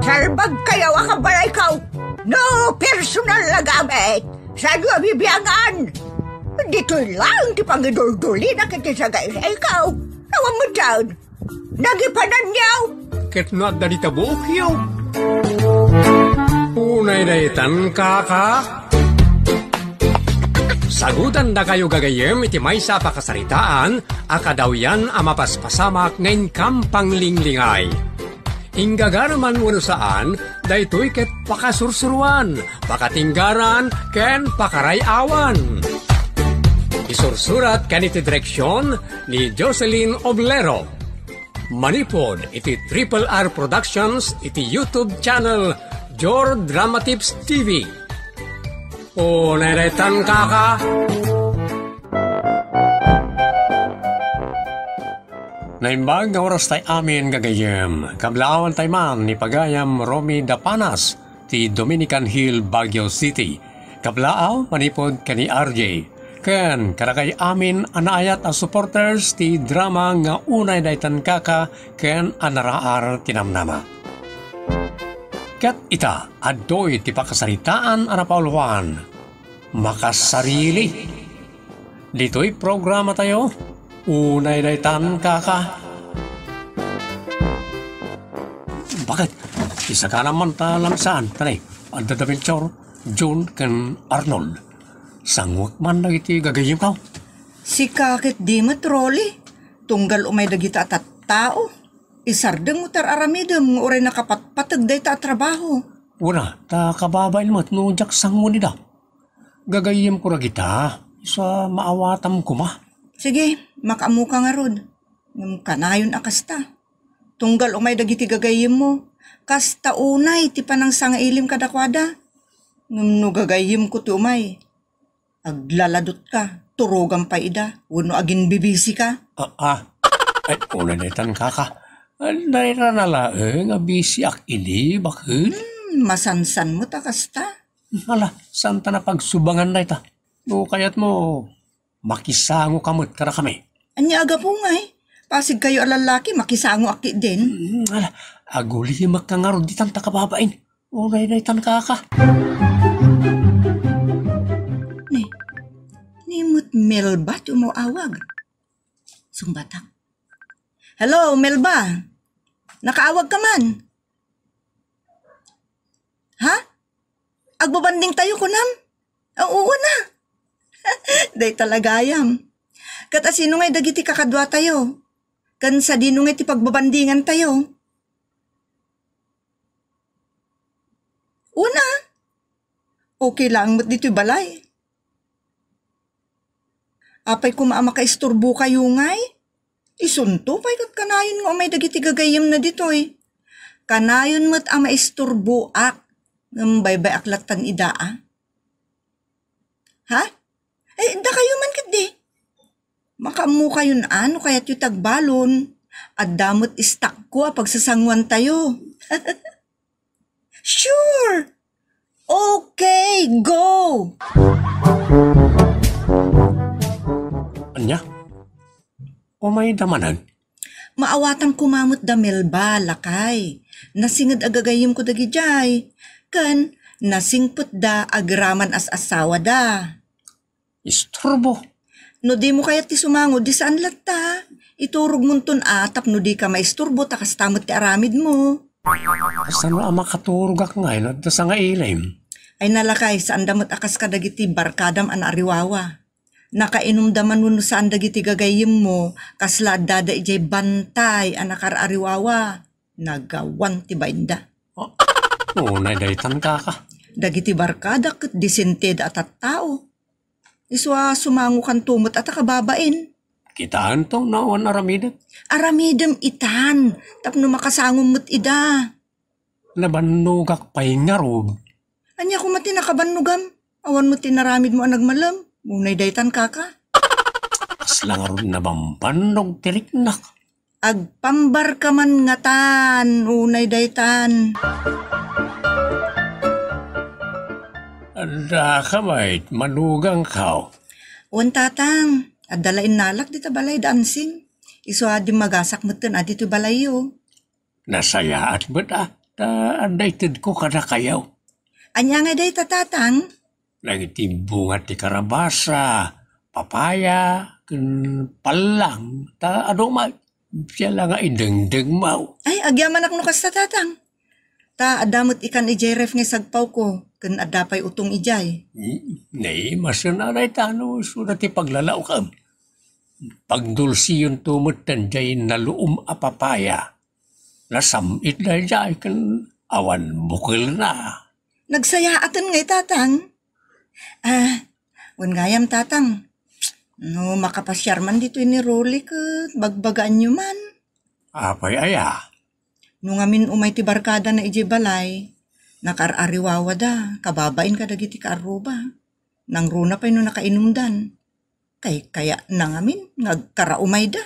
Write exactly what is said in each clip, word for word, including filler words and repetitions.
Salbagkayo a kabalayko. No personal a gamit, saanyo a bibiangan. Ditoy laeng ti pangiduldulina iti sagaysayko. Awan met daan. Nagipananyo. Ket no adda dita buokyo. Unay daytan, kaka. Sagutandakayo gagayyem iti maysa a pakasaritaan a kadawyan a mapaspasamak nga inkam panglinglingay. Inggagara man wenno saan, daytoy ket pakasursuroan, pakatinggaran, ken pakaray-awan. Isursurat ken iti direksion ni Jocelyn Oblero. Manipud iti Triple R Productions iti YouTube channel Jor Drama Tips T V. Unay daytan, kaka. Naimbag nga oras tay amin, gagayyem. Kablaawan tay man ni pagayam Romy Dapanas ti Dominican Hill, Baguio City. Kablaaw manipud ken ni R J. Ken kadagay amin a naayat a supporters ti drama nga Unay Daytan, Kaka ken a naraar ti namnama. Ket ita, adtoy ti pakasaritaan a napauluan. Makasarili. Ditoy programa tayo, Unay Daytan, Kaka. Bakit? Isagana man ta lamsaan, tanay. Adda da Melchor, Jun, ken Arnold. Sanguek man dagiti gagayyemko. Sika ket di met, Rolly. Tunggal umay dagita a tattao. Isardeng mo ti ar-aramidem nga uray nakapatpateg dayta a trabaho. Wala, ta kababain met no diak sanguenida. Gagayyemko dagita, isu a maawatam koma. Sige, makaammoka ngarud. Ngem kanayon a kasta. Tunggal umay dagiti gagayyemmo, kasta unay ti panangsangailim kadakuada. Ngem no gagayyemko ti umay, aglaladutka, turogam pay ida, wenno aginbibisika. Ah, ah. Ay, unay daytan, kaka. Ay, nairana laeng a bisiak idi, baket. Hmm, masansan mo ta kasta. Ala, saan ta napagsubangan dayta? No kayatmo, makisangoka met kadakami. Ania a gapu ngay? Pasigkayo a lallaki, makisangoak ketdin. Hmm, ala, agulimek ka ngarud ditan ta kababain. Unay daytan, kaka. Ni, ni met Melba ti umaw-awag. Sungbatak. Hello, Melba. Nakaawag ka man? Ha? Agbabanding tayo, kunam? Ah, oo na. Dayta la gayam. Ket asino ngay dagiti kakadua tayo? Ken sadino ngay ti pagbabandingan tayo? Una, okay lang met ditoy balay. Apay koma a makaisturbo kayo ngay? Isunto pay ket kanayon nga umay dagiti gagayyemna ditoy. Kanayon met a maisturboak, ngem baybay-ak lattan ida a. Ha? Eh, dakayo man ketdi. Makaammokayon a no kayatyo ti agbalon. Adda met istakko a pagsasanguantayo. Sure! Okay, go! Ania? Umayda manen? Maawatam koma met da Melba, lakay. Nasinged a gagayyemko dagidiay. Ken, nasingpetda agraman as-asawada. Isturbo. No dimo kayat ti sumango, di saan latta. Iturogmonton a tapno dika maisturbo ta kasta met ti aramidmo. Kasano a makaturogak ngay no adda sangailim? Ay nalakay, saanda met a kas kadagiti barkadam a naariwawa. Nakainumda man wenno saan dagiti gagayyemmo, kasla addada idiay bantay a nakaar-ariwawa. Nagawan ti bainda. Ah, unay daytan, kaka. Dagiti barkadak ket disentida a tattao. Isu a sumangokanto met a ta kababain. Kitaanto no awan aramidek? Aramidem itan, tapno makasangom met ida. Nabannogak pay ngarud. Ania koma ti nakabannogam? Awan met ti naramidmo a nagmalem. Unay daytan, kaka. Kasla ngarud nabambannog ti riknak. Agpambarka man ngatan, unay daytan. Adda ka, bait, manugang kaw. Wen, tatang, adda la innalak dita balay da Ansing. Isu a dimmagasak metten a ditoy balayyo. Nasayaat met a. ta adda itedko kadakayo. Ania ngay dayta, Tatang? Dagiti bunga ti karabasa, papaya, ken pallang, ta adu met. Siya la nga idengdengmo. Ay, agyamanak no kasta, Tatang. Ta adda met ikan idiay ref nga sagpawko, ken adda pay utong idiay. Hmm, ne, masna dayta no isuda ti paglalaokem. Pagdulsiyonto met daydiay naluom a papaya. Nasam-it daydiay ken awan bukelna. Nagsayaaten ngay, Tatang. Ah, wen gayam, Tatang. No makapasiar man ditoy ni Rolly ket bagbagaanyo man. Apay aya? No ngamin umay ti barkadana idiay balay, nakaar-ariwawada, kababain kadagiti kaarruba. Nangruna pay no nakainumdan. Kaykayatna ngamin nga agkaraumayda.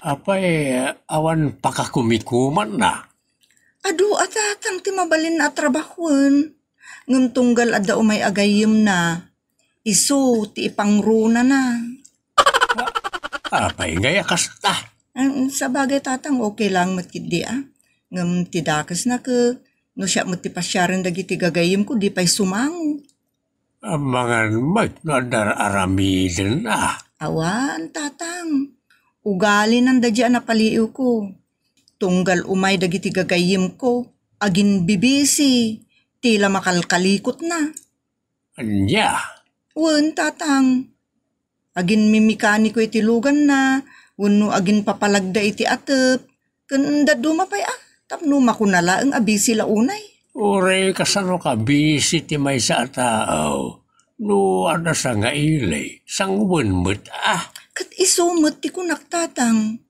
Apay, awan pakakumikumanna? Adu a Tatang ti mabalinna a trabahoen. Ngem tunggal adda umay a gayyemna, isu ti ipangrunana. Apay ngay a kasta? Ang sabagay, Tatang, okay lang met ketdi, a. Ngem ti dakesna ket no siak met ti pasiaren dagiti gagayyemko, di pay sumango. Amangan met no adda ar-aramidenna. Awan, Tatang. Ugalinan daydiay a napaliiwko. Tunggal umay dagiti gagayyemko, aginbibisi, ti la makalkalikotna. Ania? Wen, Tatang. Aginmemekaniko iti luganna, wenno aginpapalagda iti atep, ken dadduma pay a, tapno makuna laeng a bisi la unay. Uray kasano kabisi ti maysa a tao, no adda sangaili, sanguen met a. Ket isu met ti kunak, Tatang.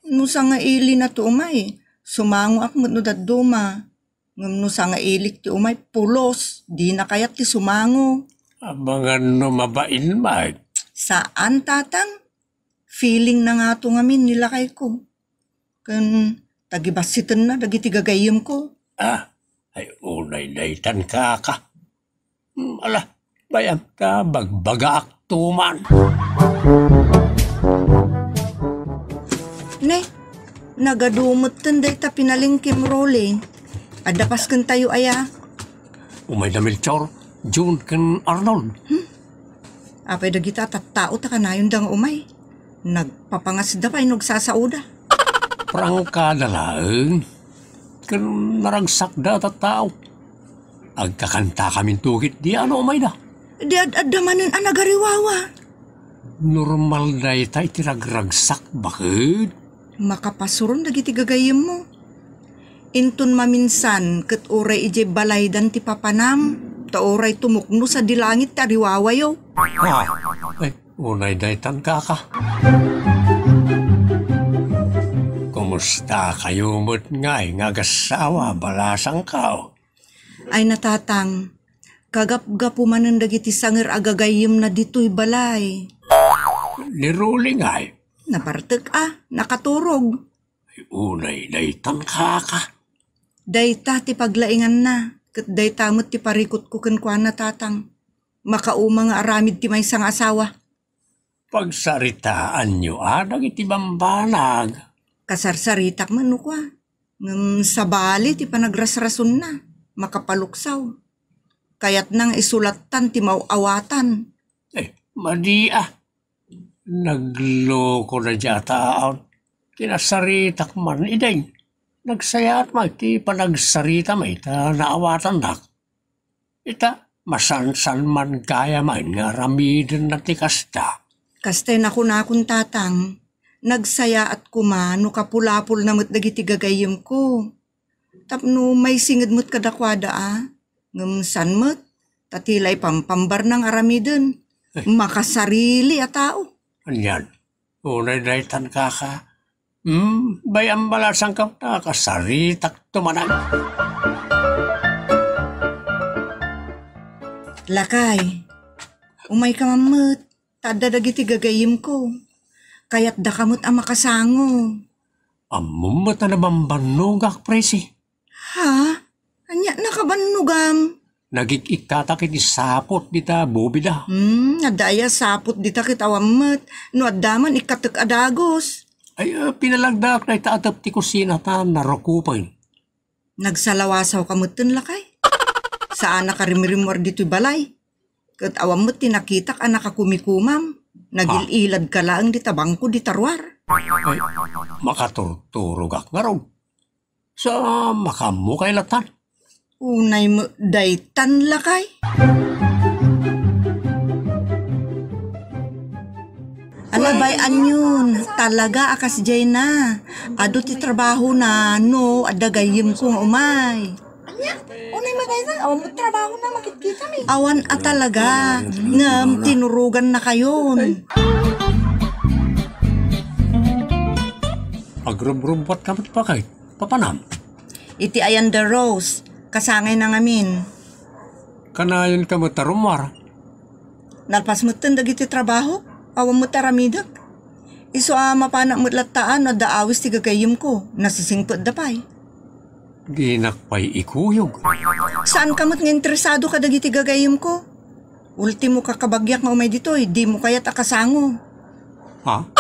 No sangailina ti umay, sumangoak met no dadduma. Ngem no sangailik ti umay, pulos, dina kayat ti sumango. Amangan no mabain met. Saan, Tatang. Feeling na ngato ngamin ni lakayko. Ken tagibassitenna dagiti gagayyemko. Ah, ay unay daytan, kaka. Hmm, ala, bay-am ta bagbagaakto man. Ne, nagadu metten dayta pinalengkem, Rolly. Adda paskentayo aya? Umayda Melchor, June, ken Arnold. Hmm? Apay dagita a tattao ta kanayonda nga umay? Nagpapangasda pay no agsasaoda. Prangkada laeng. Ken naragsakda a tattao. Agkakantakaminto ketdi a no umayda. Di ad-adda manen a nagariwawa. Normal dayta iti ragragsak, baket. Makapasuron dagiti gagayyemmo. Inton maminsan ket uray idiay balaydan ti papanam, ta uray tumukno sadi langit ti ariwawayo. Ah, ay, unay daytan, kaka. Kumusta kayo met ngay nga agassawa, balasangko? Ay, natatang, kagapgapu manen dagiti sanger a gagayyemna ditoy balay. Ni Rolly ngay? Nabartek a, nakaturog. Ay, unay daytan, kaka. Dayta ti paglainganna, ket dayta met ti parikutko kenkuana, tatang. Makauma nga aramid ti maysa nga asawa. Pagsaritaanyo a dagiti bambanag. Kasarsaritak man no kua. Ngem sabali ti panagrasrasonna, makapaluksaw. Kayatna nga isulattan ti maaw-awatan. Eh, madi a. Nagloko daydiay a taaw. Kinasaritak man, idin. Nagsayaat met ti panagsaritam ita naawatannak. Ita, masansan man gayam nga aramidenna ti kasta. Kastay nakunakon, tatang, nagsayaat koma no kapulapolna met dagiti gagayyemko. Tapno maisinged met kadakuada a, ngem saan met, ta ti la ipampambarna nga aramiden. Eh. Makasarili a tao. Anian? Unay daytan, kaka. Hmm, bay-am balasangko ta kasaritak tumanan. Lakay, umayka man met, ta adda dagiti gagayyemko. Kayatdaka met a makasango. Ammom met a nabambannogak, Presi. Ha? Ania nakabannogam? Nagik-ikkatak iti sapot dita bobida. Hmm, adda aya sapot dita ket awan met. No adda man, ikkatek a dagus. Ay, ah, pinalagdaak dayta atep ti kusina ta narukopen. Nagsalawasawka metten, lakay. Saanak a rimrimmuar ditoy balay. Ket awan met ti nakitak a nakakumikumam. Nagil-iladka laeng dita bangko dita ruar. Ay, makaturturogak ngarud. Sa makaammokay latan. Unay met daytan, lakay. Alabay, anion, talaga a kasdiay na. Adu ti trabahona no adda gayyemko nga umay. Ania? Unay met daytan, awan met trabahona, makitkitami. Awan a talaga, ngem tinurogannakayon. Agrubrubuatka met, bakit? Papanam? Iti ayan da Rose, kasangayna ngamin. Kanayon ka met a rummuar? Nalpas metten dagiti trabaho, awan met aramidek. Isu a mapanak met latta no adda awis ti gagayyemko, nasisingpetda pay. Dinak pay ikuyog. Saanka met nga interesado kadagiti gagayyemko? Ultimo kakabagiak nga umay ditoy, dimo kayat a kasango. Ha?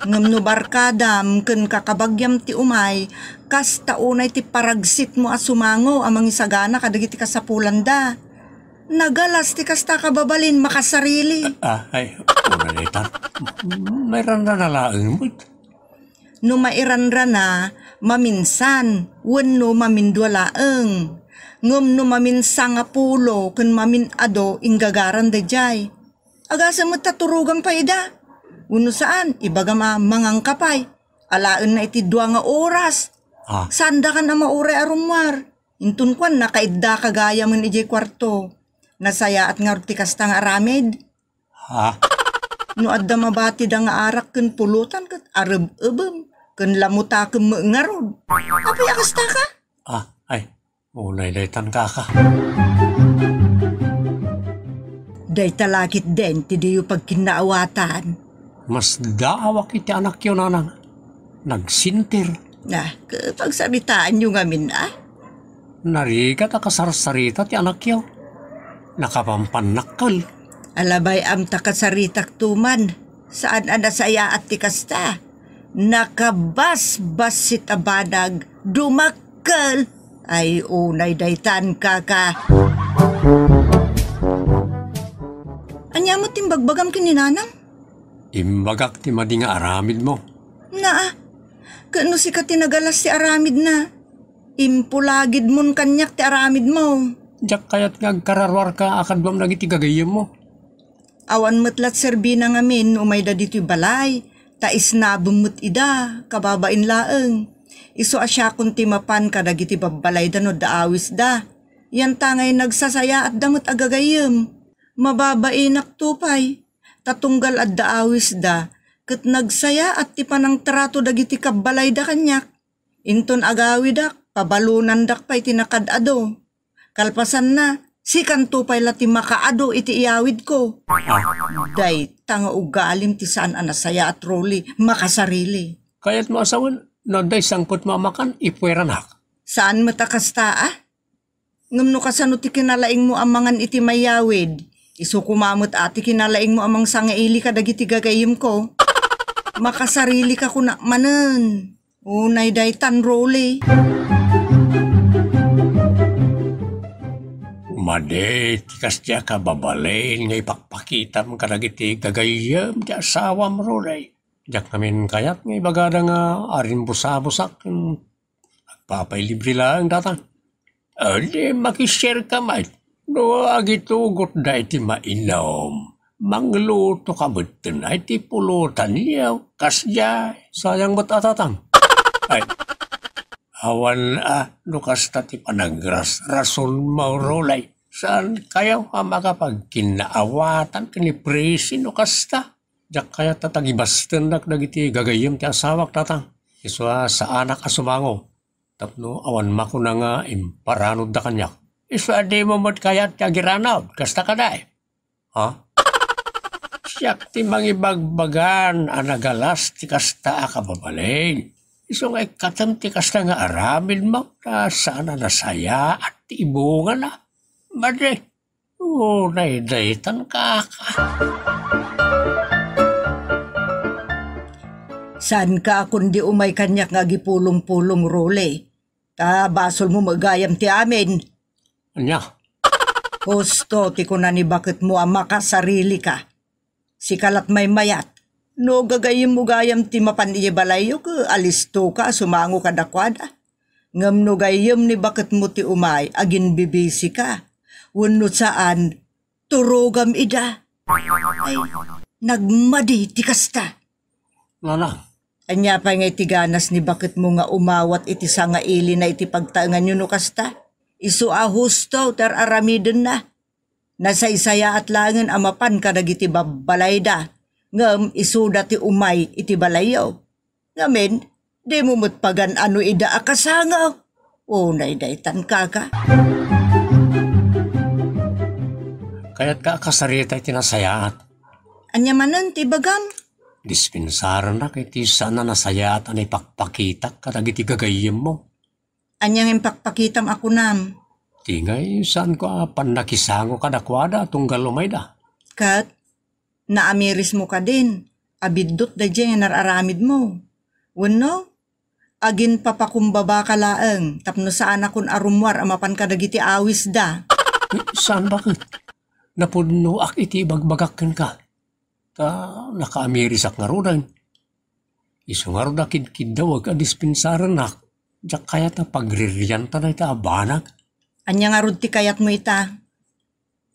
Ngem no barkadam ken kakabagiam ti umay, kasta unay ti paragsitmo a sumango a mangisagana kadagiti kasapulanda. Nagalas ti kasta a kababalin makasarili. Ah, ay, una dayta. Mairanrana laeng met. No mairanrana, maminsan, wenno mamindua laeng. Ngem no maminsan nga pulo ken mamin-ado, inggagaran daydiay. Agasem met ta turogan pay ida. Wenno saan, ibagam a manganka pay. Alaenna iti dua nga oras. Ah. Saandakan a mauray a rummuar. Inton kuan, nakaiddaka gayamen idiay kuarto. Nasayaat ngarud ti kasta nga aramid. Ha? No adda mabatida nga arak ken pulotan ket areb-ebem, ken lamutakem met ngarud. Apay a kastaka? Ah, ay, unay daytan, kaka. Dayta la ketdin ti diyo pagkinnaawatan. Masdaawak iti anakyo, nanang. Nagsinter. Ah, pagsaritaanyo ngamin, a? Narigat a kasarsarita ti anakyo. Nakapampanakkel. Alabay-am ta kasaritakto man. Saan a nasayaat ti kasta. Nakabasbassit a banag, dumakkel. Ay, unay daytan, kaka. Ania met ti imbagbagam ken ni nanang? Imbagak ti madi nga aramidmo. Naa, ket no sika ti nagalas ti aramidna, impulagidmon kaniak ti aramidmo. Diak kayat nga agkararuarka a kaduam dagiti gagayyemmo. Awan met la ti serbina ngamin no umayda ditoy balay, ta isnabem met ida, kababain laeng. Isu a siakon ti mapan kadagiti babbalayda no adda awisda. Yantangay nagsasayaatda met a gagayyem. Mababainakto pay, ta tunggal adda awisda, ket nagsayaat ti panangtrato dagiti kabbalayda kaniak. Inton agawidak, pabalonandak pay ti nakad-ado. Kalpasanna, sikanto pay la ti makaado iti iyawidko. Ah. Dayta nga ugalim ti saan a nasayaat, Rolly, makasarili. Kayatmo a sawen, no adda sangpetmo a makan, ipueranak. Saan met a kasta, a? Ngem no kasano ti kinalaingmo a mangan iti mayawid, isu koma met a ti kinalaingmo a mangsangaili kadagiti gagayyemko. Makasarilika kunak manen. Unay daytan, Rolly. Madi ti kasdiay a kababalin nga ipakpakitam kadagiti gagayyem ti asawam, Rolly. Diak ngamin kayat nga ibagada nga arinbusabusak ken agpapailibre laeng data. Adi, makishare ka met. No agitugotda iti mainum, mangluto ka metten iti pulotanyo. Kasdiay. Sayang met a tatang. Ay, awan a, no kasta ti panagrasrasonmo, Rolly. Saan kayo a makapagkinnaawatan ken ni Presi no kasta? Diak kayat a tagibastendak dagiti gagayyem ti asawak, tatang. Isu a saanak a sumango tapno awan makuna nga imparanudda kaniak. Isu a dimo met kayat ti agiranud, kasta kadi? Ha? Siak ti mangibagbagan a nagalas ti kasta a kababalin. Isu nga ikkatem ti kasta nga aramidmo, ta saan a nasayaat ti ibungana. Madi, unay daytan, kaka. Saanka a kundi umay kaniak nga agipulong-pulong, Rolly. Ta basolmo met gayam ti amin. Ania? Husto ti kuna ni baketmo a makasarilika. Sika lat maymayat. No gagayyemmo gayam ti mapan idiay balayyo, ket alistoka a sumango kadakuada. Ngem no gayyem ni baketmo ti umay, aginbibisika. Wenno saan, turogam ida. Ay, nagmadi ti kasta. Nana. Ania pay nga iti ganas ni baketmo nga umawat iti sangailina iti pagtaenganyo no kasta? Isu a husto ti ar-aramidenna. Nasaysayaat laengen a mapan kadagiti babbalayda, ngem isuda ti umay iti balayyo. Ngamin, dimo met pagan-ano ida a kasango. Unay daytan, kaka. Kayatka a kasarita iti nasayaat. Ania manen ti ibagam? Dispensarennak iti saan a nasayaat a naipakpakitak kadagiti gagayyemmo. Ania nga impakpakitam a kunam? Ti ngay, saanko a pannakisango kadakuada tunggal umayda. Ket naamirismo kadin a biddut daydiay nga nar-aramidmo. Wenno, aginpapakumbabaka laeng tapno saanakon a rummuar a mapan kadagiti awisda. Saan baket? Napudnoak iti ibagbagak kenka. Ta nakaamirisak ngaruden. Isu ngarud a kidkiddawek a dispensarennak, diak kayat a pagririanta dayta a banag. Ania ngarud ti kayatmo ita?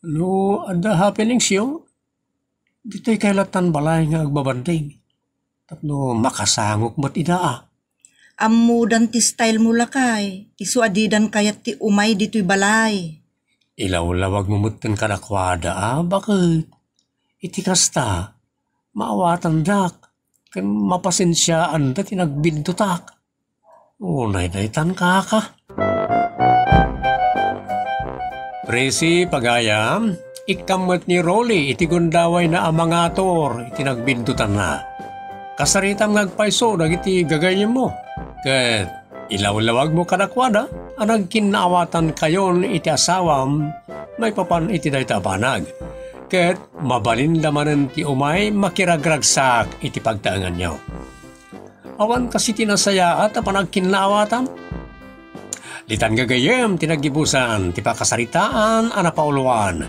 No adda happenings yo, ditoy kay lattan balay nga agbabanding. Tapno makasangok met ida a. Ammodan ti style mo, lakay. Isu a didan kayat ti umay ditoy balay. Ilawlawag mo metten kadakuada a, baket. Iti kasta, maawatandak, ken mapasensiaanda ti nagbiddutak. Unay daytan, kaka. Presi, pagayam, ikkam met ni Rolly iti gundawayna a mangatur iti nagbiddutanna. Kasaritam nga agpayso dagiti gagayyemmo, ket ilawlawagmo kadakuada a nagkinnaawatankayon iti asawam maipapan iti dayta a banag, ket mabalinda manen ti umay makiragragsak iti pagtaenganyo. Awan kasi ti nasayaat a panagkinnaawatam. Ditan gagayyem ti naggibusan ti pakasaritaan a napauluan.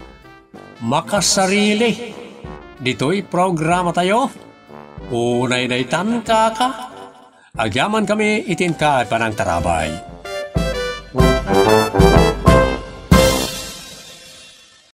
Makasarili. Ditoy programatayo. Unay daytan, kaka. Agyamankami iti inka a panangtarabay.